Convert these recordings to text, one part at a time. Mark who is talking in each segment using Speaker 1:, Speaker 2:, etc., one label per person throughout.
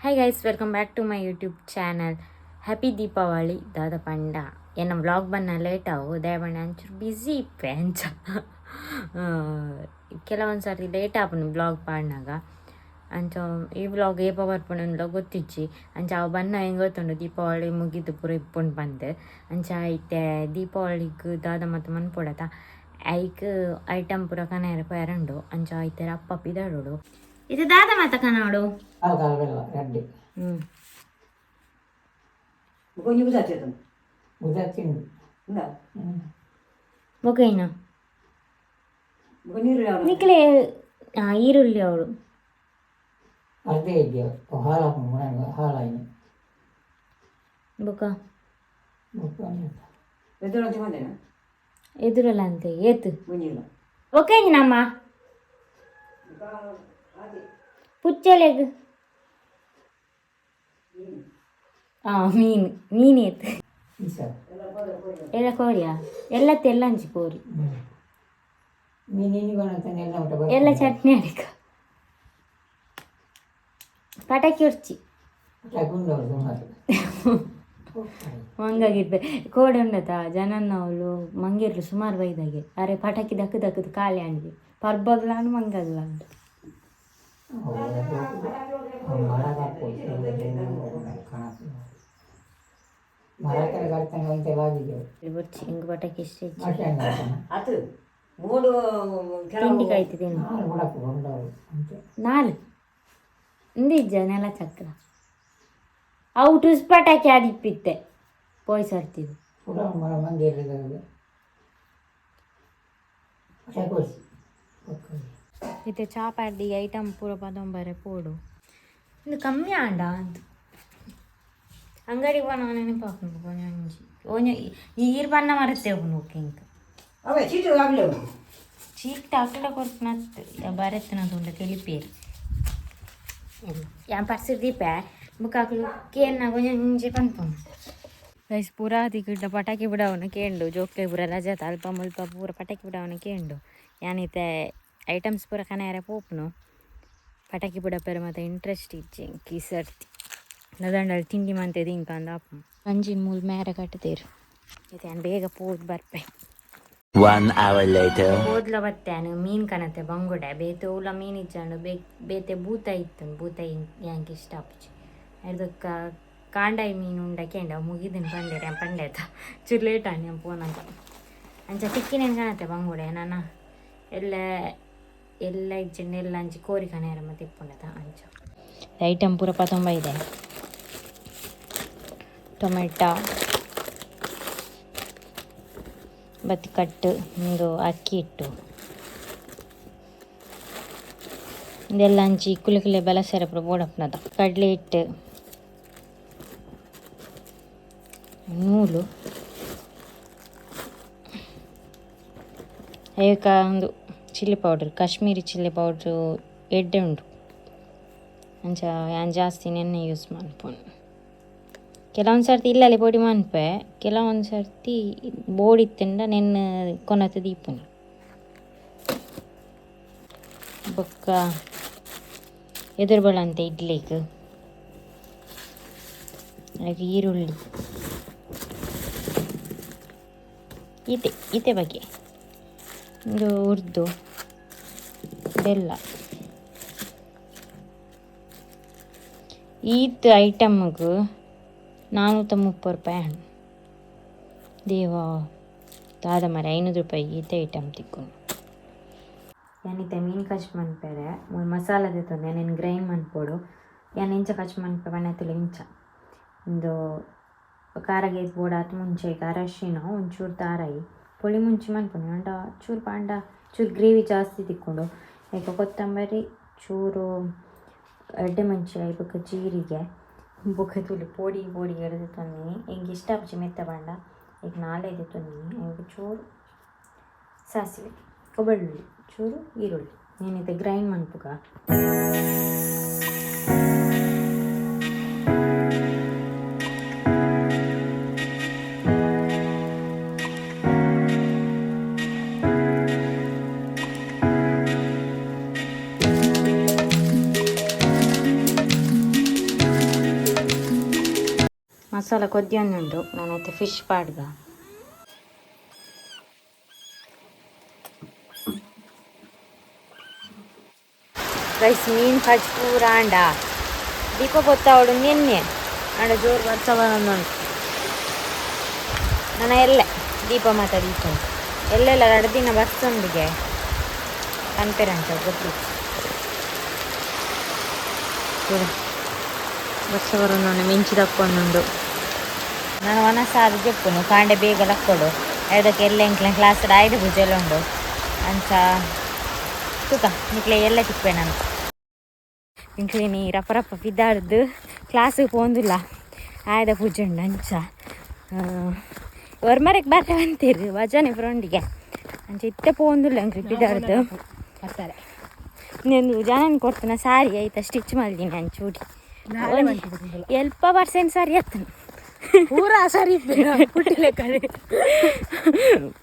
Speaker 1: Hi guys, welcome back to my YouTube channel. Happy Deepavali. ದಾದ ಪಂಡ ಎನ್ನ vlog ಬನ್ನ ಲೇಟ್ ಆವು, ದಯಪಂಡ ಅಂಚೂರು ಬ್ಯುಸಿ ಇಪ್ಪೆ. ಅಂಚ ಕೆಲವೊಂದು ಸರ್ತಿ ಲೇಟ್ ಆಪುಂಡು ವ್ಲಾಗ್ ಪಾಡ್ನಾಗ. ಅಂಚ ಈ ವ್ಲಾಗ್ ಏಪ ಬರ್ಪುಂಡು ಗೊತ್ತಿಜ್ಜಿ. ಅಂಚ ಅವು ಬನ್ನ ಹೆಂಗೆ ಗೊತ್ತುಂಡು, ದೀಪಾವಳಿ ಮುಗಿದು ಪೂರ ಇಪ್ಪುಂಡು ಪಂದ್. ಅಂಚ ಇತ್ತೆ ದೀಪಾವಳಿಗ್ ದಾದ ಮಾತ ಮನ್ಪೊಡತ, ಐಕ್ ಐಟಮ್ ಪೂರ ಕನಯೆರೆ ಪೋಯೆರೆ ಉಂಡು. ಅಂಚ ಇತ್ತೆ ಅಪ್ಪ ಪಿದಾಡೋಡು. ಇತ್ತೆ ದಾದ ಮಾತ ಕನೋಡು?
Speaker 2: ಕಾಲು ಕಾಲು ಬೆಲ್ಲ ರಡ್ಡಿ.
Speaker 3: ಒಂಜಿ ಉದಾಚೇತನ.
Speaker 2: ಉದತ್ತಿಂಡು.
Speaker 3: ಉಂಡ.
Speaker 1: ಬೊಕೈನ?
Speaker 3: ಬೊಕ ನೀರು ಯಾವ್ದು?
Speaker 1: ನಿಕ್ಲೆ ಈರುಳ್ಳಿ ಅವಳು.
Speaker 2: ಅರ್ಧ ಇದ್ದೆ ಹಾಲು ಹಾಕೊಂಡು ಹಾಲಾಯಿನಿ.
Speaker 1: ಬೊಕ?
Speaker 3: ಎದುರು ಅಂತ ಬಂದೇನಾ?
Speaker 1: ಎದುರಲ್ಲ ಅಂತೆ ಏತು?
Speaker 3: ಒಂಜಿಲ್ಲ.
Speaker 1: ಒಕೈನಮ್ಮ ಪುಚ್ಚಲೆಗ್ ಮೀನು ಮೀನು ಏತು? ಎಲ್ಲ ಕೋರಿಯಾ? ಎಲ್ಲ ತೆಲ್ಲಂಚಿ ಕೋರಿ.
Speaker 2: ಮೀನು ಎಲ್ಲ ಊಟ.
Speaker 1: ಎಲ್ಲ ಚಟ್ನಿ ಅಡಿಕ ಪಟಾಕಿ ಹೊಡ್ಚಿ.
Speaker 2: ಪಟಾಕಿ ಸುಮಾರು.
Speaker 1: ಮಂಗಾಗಿರ್ಬೆ ಕೋಡೆ ಉಂಡತ ಜನನ್ನ ಅವಳು ಮಂಗಿರ್ಲು ಸುಮಾರು ಬೈದಾಗೆ. ಅರೆ ಪಟಾಕಿ ದಕ್ಕ ದಕ್ಕದು ಖಾಲಿ ಅಂಡಿ ಪರ್ಬಗ್ಲಾಂಡು ಮಂಗಗ್ಲಾಂಡು. ಬೊರ್ಚಿ ಹಿಂಗೆ ಪಟಾಕಿ ಇಷ್ಟ ಹೆಚ್ಚು.
Speaker 3: ಆತು ಮೂಡು.
Speaker 1: ತಿಂಡಿ ಕಾಯ್ತಿದ್ದೀನಿ. ನಾಲ್ ಇಂದಿಜ್ಜ ನೆಲ ಚಕ್ರ ಅವು ಟುಸ್ ಪಟಾಕಿ ಆದಿಪ್ಪಿತ್ತೆ ಪೋಯ್ ಸರ್ತಿದ್ದು. ಇತ್ತೆ ಚಾಪಾಡ್ದಿ ಐಟಮ್ ಪೂರ ಪದೊಂಬರೆ ಪೋಡು. ಇದು ಕಮ್ಮಿ ಆಂಡ ಅಂತ ಅಂಗಡಿಗೆ ಪೋನವ ನೆನಪಾಪುಂಡು. ಒಂಜಿ ಒಂಜಿ ಈರ್ ಬಣ್ಣ ಮರತ್ತೆ ಹೋಗಿ ಇಂಕ.
Speaker 3: ಅವೇ ಚೀಟು ಆಗಲಿ.
Speaker 1: ಚೀಟ್ ಅಕಡ ಕೊರ್ಪುನತ್ ಬರೆತ್ತನ ತುಂಡ ತೆಲಿಪೇರು ಯಾನ್ ಪರ್ಸಿರ್ ದೀಪೆ. ಬೊಕ ಅಕುಲು ಕೇನ್ನ ಒಂಜಿ ಪನ್ಪುನು. ಗೈಸ್, ಪೂರಾ ತಿಕ್ಕಿಡ್ಡ ಪಟಾಕಿ ಬಿಡವನ ಕೇಂಡು. ಜೋಕ್ಲೆ ಪೂರ ರಜಾತ ಅಲ್ಪ ಮುಲ್ಪ ಪೂರ ಪಟಾಕಿ ಬಿಡವನ ಕೇಂಡು. ಯಾನಿತ್ತೆ ಐಟಮ್ಸ್ ಪೂರ ಕನಯರೆ ಪೋಪುನು. ಪಟಾಕಿ ಬಿಡಪೆರೆ ಮಾತ ಇಂಟ್ರೆಸ್ಟ್ ಇಜ್ಜಿ ಎಂಕ್ ಈ ಸರ್ತಿ. ನದಂಡಲ್ ತಿಂಡಿ ಮಂತೆ ದಿಂಕ ಅಂದ್ ಆಪುಂಡು. ಅಂಜಿನ ಮೂಲು ಮೇರೆ ಕಟ್ಟುತ್ತೇರು. ಇತ್ತೆ ಯಾನ್ ಬೇಗ ಪೋದು ಬರ್ಪೆ.
Speaker 4: One hour later.
Speaker 1: ಹೋದ್ಲ ಬತ್ತೆ ಮೀನು ಕನತೆ ಬಂಗುಡೆ. ಬೇತೆ ಉಲ ಮೀನು ಇಜ್ಜಾಂಡು ಬೇತೆ ಬೂತ ಇತ್ತು. ಬೂತ ಯಾಂಕ್ ಇಷ್ಟ ಆಪುಜಿ. ಅರ್ದಕ್ಕ ಕಾಂಡಾಯಿ ಮೀನು ಉಂಡ ಕೇಂಡ ಮುಗಿದಿನ ಪಂಡೆರೆ ಪಂಡೇತ. ಚೂರು ಲೇಟ್ ಆಂಡ್ ಪೋನಗ. ಅಂಚ ತಿಕ್ಕಿನೇನು ಕಾಣತ್ತೆ ಬಂಗುಡೆ. ನಾನ ಎಲ್ಲ ಎಲ್ಲ ಇಜ್ಜಂಡ ಎಲ್ಲ ಅಂಚಿ ಕೋರಿ ಕನೆಯರ ಮತ್ತೆ ಇಪ್ಪುಂಡತ. ಅಂಚ ಐಟಮ್ ಪೂರ ಪತೊಂಬ ಇದೆ. ಟೊಮೆಟೊ ಬತ್ತಿ ಕಟ್ಟು, ಒಂದು ಅಕ್ಕಿ ಹಿಟ್ಟು, ಇದೆಲ್ಲ ಅಂಚಿ ಕುಲೆ ಕುಲೆ ಬಲಸೆರೆ ಪೂರ ಬೋಡಪ್ಪನದ. ಕಡಲೆ ಹಿಟ್ಟು, ನೂಲು, ಏಕ ಒಂದು chilli powder, Kashmiri chilli powder ಎಡ್ಡೆ ಉಂಡು. ಅಂಚ ಯಾನ್ ಜಾಸ್ತಿ ನೆನ್ನೆ ಯೂಸ್ ಮನ್ಪುನು. ಕೆಲವೊಂದು ಸರ್ತಿ ಇಲ್ಲಲ್ಲಿ ಪೊಡಿ ಮನ್ಪೆ, ಕೆಲವೊಂದು ಸರ್ತಿ ಬೋಡಿತ್ತಂಡ ನೆನ್ನೆ ಕೊನತ್ ದೀಪುನಿ. ಬೊಕ್ಕ ಎದುರು ಬಳಂತೆ ಇಡ್ಲಿಗ್ ಹಾಗೆ ಈರುಳ್ಳಿ ಈತೆ ಈತೆ ಬಗ್ಗೆ ಒಂದು ಹುರ್ದು ಬೆಲ್ಲ. ಈತ್ ಐಟಮ್ಗೆ 430 ರೂಪಾಯಿ ಹಣ್ಣು. ದೇವಾ, ದಾದ ಮರ 500 ರೂಪಾಯಿ ಈತೆ ಐಟಮ್ ತಿಕ್ಕೊಂಡು. ಯಾನಿತ್ತೆ ಮೀನು ಕಚ್ ಮನ್ಪೆರೆ ಮೂಲು ಮಸಾಲ ದೆತ್ತೊಂದೆ. ನೆನ್ ಗ್ರೈಂಡ್ ಮನ್ಪೊಡು. ಯಾನ್ ಎಂಚ ಕಚ್ ಮನ್ಪೆ ಪಂಡ ಇಂಚ. ಉಂದು ಖಾರಗ್ ಏತ್ ಬೋಡಾತ್ ಮುಂಚೆ ಅರಶಿನ, ಒಂಚೂರು ತಾರಾಯಿ, ಪುಳಿ ಮುಂಚಿ ಮನ್ಪುನಿ. ಆಂಡ ಚೂರು ಪಾಂಡ ಚೂರು ಗ್ರೇವಿ ಜಾಸ್ತಿ ತಿಕ್ಕೊಂಡು. ಬೊಕ ಕೊತ್ತಂಬರಿ, ಚೂರು ಎಡ್ಡೆ ಮೆಣ್ಸಿಕಾಯಿ, ಬೊಕ ಜೀರಿಗೆ. ಬೊಕ ತೂಲೆ ಪೊಡಿ ಪೊಡಿ ದೆತ್ತೊಂದಿನಿ. ಎಂಕ್ ಇಷ್ಟ ಆಪುಜಿ ಮೆತ್ತ ಪಂಡ ಐಕ್ ನಾಲೈದು ದೆತ್ತೊಂದಿನಿ. ಐಕ್ ಚೂರು ಸಾಸಿವೆ, ಬೆಳ್ಳುಳ್ಳಿ, ಚೂರು ಈರುಳ್ಳಿ. ನೆನ್ ಗ್ರೈಂಡ್ ಮನ್ಪುಗ. ಮಸಾಲ ಕೊದ್ದಿಯೊಂದುಂಡು. ನಾನೈತೆ ಫಿಶ್ ಪಾಡ್ಗ. ಗೈಸ್, ಮೀನು ಕಜ್ ಪೂರ ಆಂಡ. ದೀಪ ಪೊತ್ತಾವಡು ನಿನ್ನೆ ಆಂಡ ಜೋರು ಬರ್ಸ ಬರೊಂದುಂಡು. ನನ್ನ ಎಲ್ಲೆ ದೀಪ ಮಾತ ದೀಪ ಎಲ್ಲೆಲ್ಲ 2 ದಿನ ಬರ್ಸೊಂದಿಗೆ ಪನ್ಪೆರಂಚ ಗೊತ್ತಿತ್ತು. ಬರ್ಸ ಬರೊಂದುಂಡು, ಮಿಂಚಿ ದಕ್ಕೊಂದುಂಡು. ನಾನು ವನಸಾದ ಜೆಪ್ಪುನು, ಕಾಂಡೆ ಬೇಗ ಲಕ್ಕೊಡು. ಅದಕ್ಕೆ ಎಲ್ಲ ಎಂಕ್ಲೆ ಕ್ಲಾಸ್ ಆಯ್ದು ಪೂಜೆಲ್ಲ ಉಂಡು. ಅಂಚ ತೂಕ, ನಿಕ್ಲೆ ಎಲ್ಲ ತಿಕ್ಪೆ ನಾನು. ಎಂಕ್ಲೇನಿ ರಪ್ಪ ರಪ್ಪ ಪಿದಾಡ್ದು ಕ್ಲಾಸಿಗೆ ಪೋಂದಿಲ್ಲ. ಆಯ್ದ ಪೂಜೆ ಉಂಡು. ಅಂಚ ಒರ್ಮರೆಗೆ ಬರ್ರೆ ಅಂತೀರಿ ಭಜನೆ ಫ್ರೆಂಡಿಗೆ. ಅಂಚ ಇತ್ತೆ ಪೋಂದಿಲ್ಲ ಎಂಕ್ಲೆ ಪಿದಾಡ್ದು.
Speaker 5: ಬರ್ತಾರೆ.
Speaker 1: నేను ಜನ ಕೊಡ್ತಾನ ಸಾರಿ ಆಯ್ತಾ, ಸ್ಟಿಚ್ ಮಾಡಿದ್ದೀನಿ ಅಂಚೂಡಿ. ಎಲ್ಪ ಪರ್ಸೆಂಟ್ ಸಾರಿ ಎತ್ತನು.
Speaker 5: ಪೂರ ಸರಿ ಪುಟ್ಟಿಲೆಕ್ಕನೆ.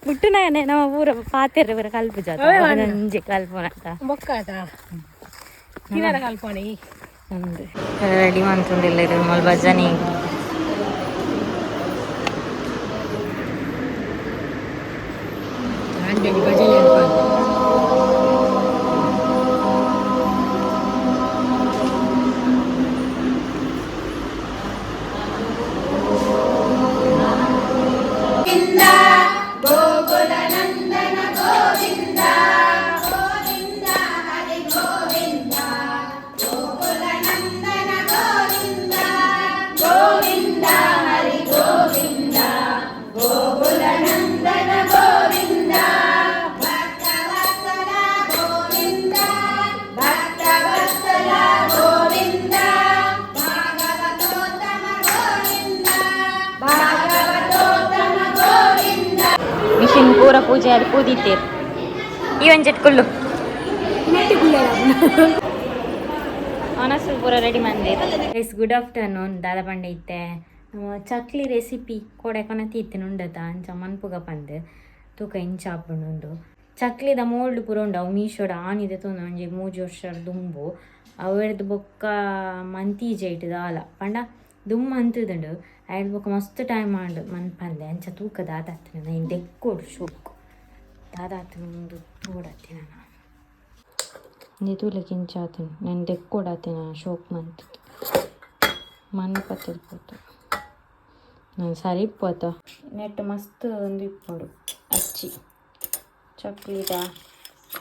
Speaker 1: ಪುಟ್ಟುನಾಗನೆ ನಮ್ಮ ಪೂರ ಪಾತೆರ ಪೂರ ಕಲ್ಪು ಜಾತ ಒಂಜಿ ಕಲ್ಪುನತ.
Speaker 5: ಬೊಕ್ಕಾತ ತಿನ್ನರ ಕಲ್ಪನೆ.
Speaker 1: ಒಂದು ರೆಡಿ ಮಂತುಂಡಿಲ್ಲ ಇದು ಮೊಲ್ ಭಜನೆ.
Speaker 5: ಭಜನೆ.
Speaker 1: ಮಿಷಿನ್ ಪೂರ ಪೂಜೆ ಅದು ಕೂದಿತ್ತೇರು. ಈ ಒಂಜೆಟ್ ಕುಲ್ಲು ಅನಸು ಪೂರ ರೆಡಿ ಮಂದಿರ್. Guys, good afternoon. ದಾದ ಪಂಡ ಇತ್ತೆ ನಮ್ಮ ಚಕ್ಲಿ ರೆಸಿಪಿ ಕೋಡೆ ಕೊನತಿ ಉಂಡತ. ಅಂಚ ಮನ್ಪುಗ ಪಂದ್ ತೂಕ ಇಂಚ ಆಪುಂಡು. ಉಂಡು ಚಕ್ಲಿದ ಮೋಲ್ಡ್ ಪೂರ ಉಂಡು. ಅವು ಮೀಶೋಡ್ ಆನಿದೆ ತೂನ ಒಂಜಿ 3 ವರ್ಷ ದುಂಬು. ಅವೆರ್ದು ಬೊಕ್ಕ ಮಂತೀಜೆ ಇಟ್ಟು ದಾಲ ಪಂಡ ದುಮ್ಮು ಮಂತುದುಂಡು. ಐರ್ದ್ ಬೊಕ್ಕ ಮಸ್ತ್ ಟೈಮ್ ಆಂಡ್ ಮನ್ಪಂದೆ. ಅಂಚ ತೂಕ ದಾದ ಆತುಂಡು. ಐನ್ ದೆಕ್ಕೊಡು ಶೋಕು ದಾದ ಆತುಂಡು ತೂಡತ್ತೆ ನಾನು. ಇಂದು ತೂಲೆಕ್ ಇಂಚ ಆತುಂಡು. ನೆನ್ ದೆಕ್ಕೊಡಾತಿನ ಶೋಕ್ ಮಂತ್ ಮಣ್ಣು ಪತ್ತುದು ಪೋತು. ನಾನು ಸರಿ ಇಪ್ಪತ ನೆಟ್ ಮಸ್ತ್ ಒಂದು ಇಪ್ಪುಂಡು. ಅಚ್ಚಿ ಚಕ್ಲಿದ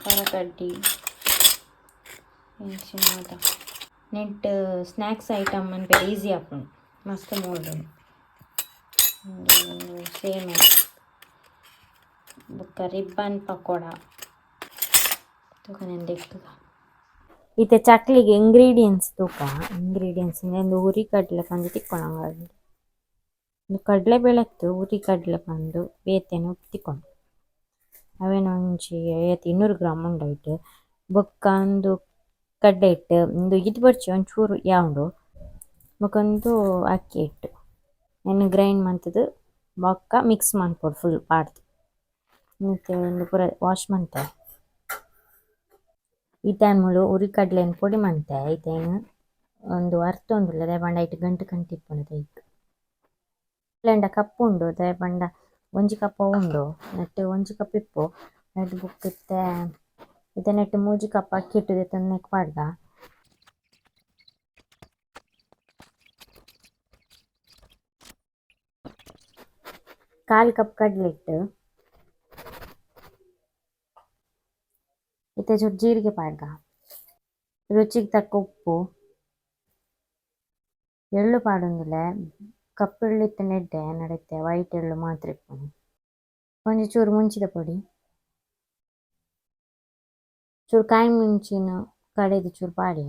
Speaker 1: ಕರಕಡ್ಡಿ ಇಂಚಿನ ಮಾತ ನೆಟ್ ಸ್ನ್ಯಾಕ್ಸ್ ಐಟಮ್ ಮನ್ಪೆರೆ ಈಸಿ ಆಪುಂಡು. ಮಸ್ತ್ ಮೋಲ್ಡ್ ಉಂಡು. ಉಂದು ಸೇಮೆ ಬೊಕ್ಕ ರಿಬ್ಬನ್ ಪಕೋಡ. ತೂಕ, ನೆನ್ ದೆಕ್ಕುಗ. ಇತ್ತೆ ಚಕ್ಲಿಗೆ ಇಂಗ್ರೀಡಿಯೆಂಟ್ಸ್ ತೂಕ. ಇಂಗ್ರೀಡಿಯೆಂಟ್ಸ್ ಒಂದು ಹುರಿ ಕಡಲೆ ಪಂದ್ ತಿಕ್ಕೊಡು. ಉಂದು ಕಡಲೆ ಬೇಳೆತ್ತು ಹುರಿ ಕಡಲೆ ಪಂದು ಬೇತೆನೆ ತಿಕ್ಕೊಂಡು. ಅವೆನ್ ಒಂಜಿ ಏತ್ 200 ಗ್ರಾಮ್ ಉಂಡು ಐಟ್. ಬೊಕ್ಕ ಉಂದು ಕಡಲೆ ಹಿಟ್ಟು. ಉಂದು ಈತ್ ಬೊರ್ಚಿ, ಒಂಚೂರು ಯಾವುಂಡು. ಬೊಕ ಉಂದು ಅಕ್ಕಿ ಹಿಟ್ಟು. ನೆನ್ ಗ್ರೈಂಡ್ ಮಂತುದು ಬೊಕ್ಕ ಮಿಕ್ಸ್ ಮನ್ಪೊಡು ಫುಲ್ ಪಾಡ್ದ್. ಇತ್ತೆ ಉಂದು ಪೂರ ವಾಶ್ ಮಂತೆ. ಇತ್ತೆ ಮೂಲು ಹುರಿ ಕಡ್ಲೆನ್ ಪೊಡಿ ಮಂತೆ. ಐತೆ ಐನ್ ಉಂದು ಅರ್ತೊಂದುಲ್ಲೆ, ದಾಯೆ ಪಂಡ ಐಟ್ ಗಂಟು ಗಂಟು ಇಪ್ಪುಂಡು ಐಕ್. ಇಲ್ಲಂಡ ಕಪ್ ಉಂಡು. ದಾಯೆ ಪಂಡ ಒಂಜಿ ಕಪ್ ಅವು ಉಂಡು. ನೆಟ್ಟ್ ಒಂಜಿ ಕಪ್ ಇಪ್ಪು. ನೆಟ್ಟ್ ಬೊಕ್ಕ ಇತ್ತೆ ಇತ್ತೆ ನೆಟ್ಟ್ 3 ಕಪ್ ಅಕ್ಕಿ ಹಿಟ್ಟು ದೆತ್ತೊಂದು ನೆಕ್ ಪಾಡ್ದ. ಕಾಲ್ ಕಪ್ ಕಡ್ಲೆ ಹಿಟ್ಟು. ಇತ್ತೆ ಚೂರು ಜೀರಿಗೆ ಪಾಡ್ಗ. ರುಚಿಗೆ ತಕ್ಕ ಉಪ್ಪು. ಎಳ್ಳು ಪಾಡೊಂದುಲ್ಲೆ. ಕಪ್ಪು ಎಳ್ಳು ಇತ್ತ್ಂಡ ಎಡ್ಡೆ, ಎನ್ನಡ ಇತ್ತೆ ವೈಟ್ ಎಳ್ಳು ಮಾತ್ರ ಇಪ್ಪುನು. ಒಂಜಿ ಚೂರು ಮುಂಚಿದ ಪೊಡಿ. ಚೂರು ಕಾಯಿ ಮುಂಚಿನ ಕಡೆದು ಚೂರು ಪಾಡ್ಯ.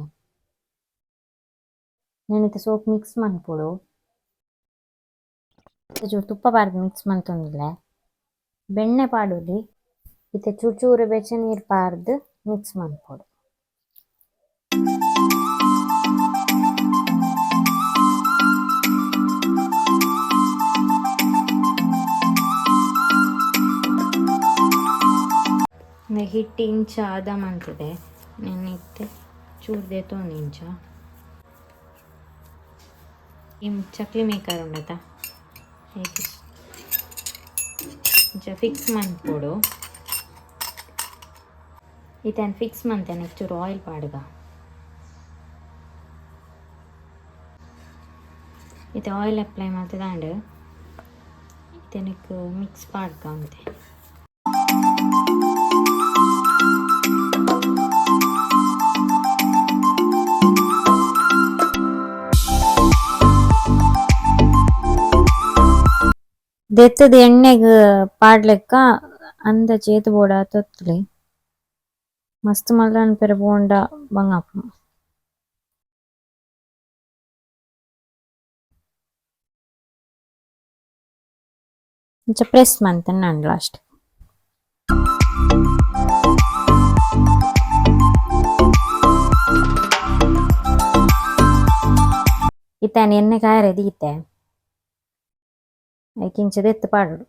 Speaker 1: ನೆನ್ ಇತ್ತೆ ಸೋಕು ಮಿಕ್ಸ್ ಮನ್ಪೊಡು. ಚೂರು ತುಪ್ಪ ಪಾಡ್ದ್ ಮಿಕ್ಸ್ ಮಂತೊಂದುಲ್ಲೆ. ಬೆಣ್ಣೆ ಪಾಡೊಲಿ. ಇತ್ತೆ ಚೂರು ಚೂರು ಬೆಚ್ಚ ನೀರು ಪಾಡ್ದ್ ಮಿಕ್ಸ್ ಮನ್ಪೊಡು. ಹಿಟ್ಟು ಇಂಚ ಹದ ಮಂತುದೆ. ನೆನ್ ಇತ್ತೆ ಚೂರು ದೆತ್ತೊಂದು ಇಂಚ. ಈ ಚಕ್ಲಿ ಮೇಕರ್ ಉಂಡತ ಇಂಚ ಫಿಕ್ಸ್ ಮನ್ಪೊಡು. ಇತ್ತೆ ಫಿಕ್ಸ್ ಮಂತೇನೆ ಚೂರು ಆಯಿಲ್ ಪಾಡ್ಗ. ಇತ್ತೆ ಆಯಿಲ್ ಅಪ್ಲೈ ಮಲ್ತದಾಂಡ್ ಇತ್ತೆ ನೆಕ್ಕ್ ಮಿಕ್ಸ್ ಪಾಡ್ಗ ಒಂತೆ. ದೆತ್ತದ ಎಣ್ಣೆಗ್ ಪಾಡ್ಲೆಕ್ಕ ಅಂದಾಜಿ ಏತ್ ಬೋಡಾತ್ ಒತ್ತೊಲಿ. ಮಸ್ತ್ ಮಲ್ಲ ಅನ್ಪೆರೆ ಪೋಂಡ ಬಂಗ ಆಪುಂಡು. ಇಂಚ ಪ್ರೆಸ್ ಮಂತುಂಡ ಲಾಸ್ಟ್. ಇತ್ತೆ ಆನ್ ಎಣ್ಣೆ ಕಾಯರೆ ದೀತೆ. ಐಕ್ ಇಂಚ ದೆತ್ತ್ ಪಾಡೊಡು.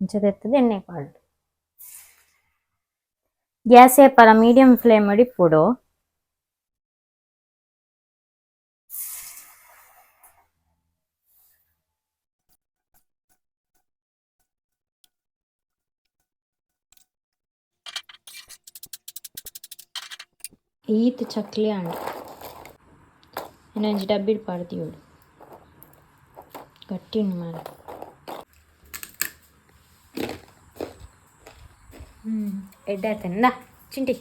Speaker 1: ಇಂಚ ದೆತ್ತುದು ಎಣ್ಣೆ ಪಾಡೊಡು. ಗ್ಯಾಸ್ ಏಪಲ ಮೀಡಿಯಂ ಫ್ಲೇಮ್ ಡ್ ಇಪ್ಪೊಡು. ಈತ್ ಚಕ್ಲಿ ಆಂಡ್. ಒಂಜಿ ಡಬ್ಬಿಡ್ ಪಾಡ್ದ್ ದೀವೊಡು. ಗಟ್ಟಿ ಉಂಡು ಮಾರೆ. ಎಡ್ಡೆ ಆತೇನೆ. ಇಂದಾ ಚಿಂಟಿ.